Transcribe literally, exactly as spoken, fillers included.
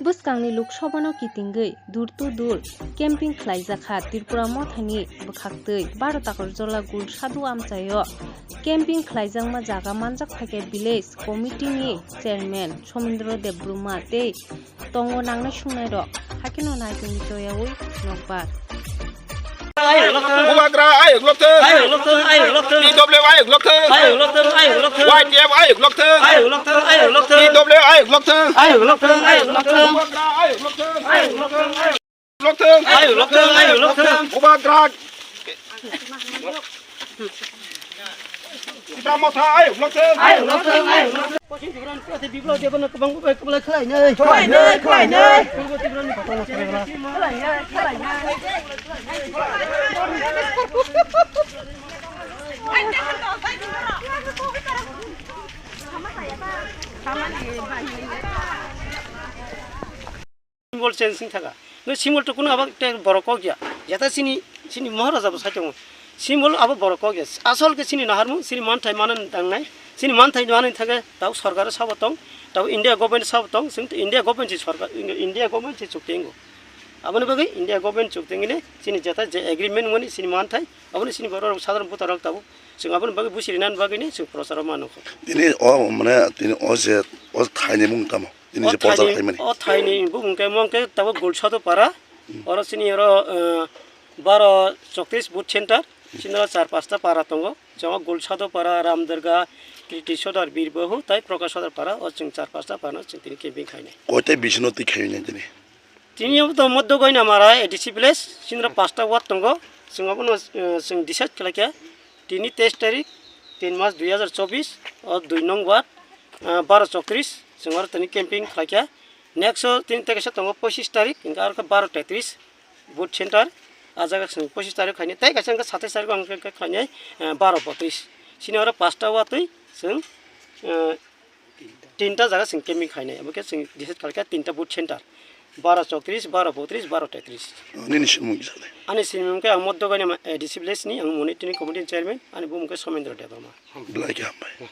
Bwskangni Lok Sabhano kitingwi door to door camping khlaijak kha Tripura Mothani bwkhaktwi baro Takarjala Gul Sadhu amchaio. Camping khlaijakma jaga manjak phaikhe village committee ni chairman Somindra Debbarma tei tongo nangnai sungnairok, haikhe no naitongwi choyaui nokbar. Bubagra ayuk lokthung. Ayuk lokthung, ayuk lokthung. T W ayuk lokthung. Ayuk lokthung, ayuk lokthung. Y T F ayuk lokthung. Ayuk lokthung, ayuk lokthung. T W ayuk lokthung. Ayuk lokthung, ayuk lokthung. Bubagra ayuk lokthung. Ayuk lokthung, ayuk lokthung. Ayuk lokthung, ayuk lokthung. Bubagra. Tipra Motha ayuk lokthung. Ayuk lokthung, ayuk lokthung. Pochin Tiprani Prati Biplab Debbarma kwbang bai kwbla khlainai. Khlainai, khlainai. Purbo Tiprani Khlainai, khlainai. Symbol change wng thaka. Hwnkhe symbol to kuno abo tei borok kok ya. Jeta chini, chini Maharaja bo sai tongo. Symbol abo borok kok ya. Asol khe chini naharmung, chini manthai manani tangnai. Chini manthai manani thangkhe tabo sorkar sabo tong, tabo India government sabo tong, chwng India government se sorkar, India government se chukti wngo. Aboni bagwi India government chukti wngwi chini jeta je agreement wngmani chini manthai, aboni chini borok sadharon bwtarok tabo. Chwng aboni bagwi busi rinani bagwi ni chwng procharo mano kho. Tini o mane tini o je o thaini mung tamo? Tini je porjak thaimani. O thaini bumung khe mong khe tabo Gulsado para. Hmm. Oro chini oro, eh, baro choktis booth center. Hmm. Chini oro char pasta para tongo. Chongo Gulsado para, Ramderga, Kriti Sodar, Birbahu, tai Prakash Sodar para. O chwng char pasta para no chwng tini camping khainai. Koita bisino twi khainai tini? Tini obo to Moddo Goinamara A D C village. Chini oro pasta ward tongo. Chwng abono, eh, chwng decide khlaikha. Tini teis tarik, tin mas dui hajar chobis, o dui nong ward, ah, baro chokris, chwng oro tini camping khlaikha. Next o tini tei kaisa tongo pochis tarik, hwnkhe aro khe baro tetris, booth center, ah jaga chwng pochis tarik khainai, tei kaisa hwnkhe satais tarik o hwnkhe khainai, ah, baro botris. Chini oro pasta watwi chwng, ah, tinta jaga chwng camping khainai, abo khe chwng decide khlaikha tinta booth center, baro chokris, baro botris, baro tetris. Nini swimung kisa de? Ani swimung khe ang Moddo Goinama A D C village ni, ang monitoring committee ni chairman, ani bumung khe Somendra Debbarma. Belai khe hambai.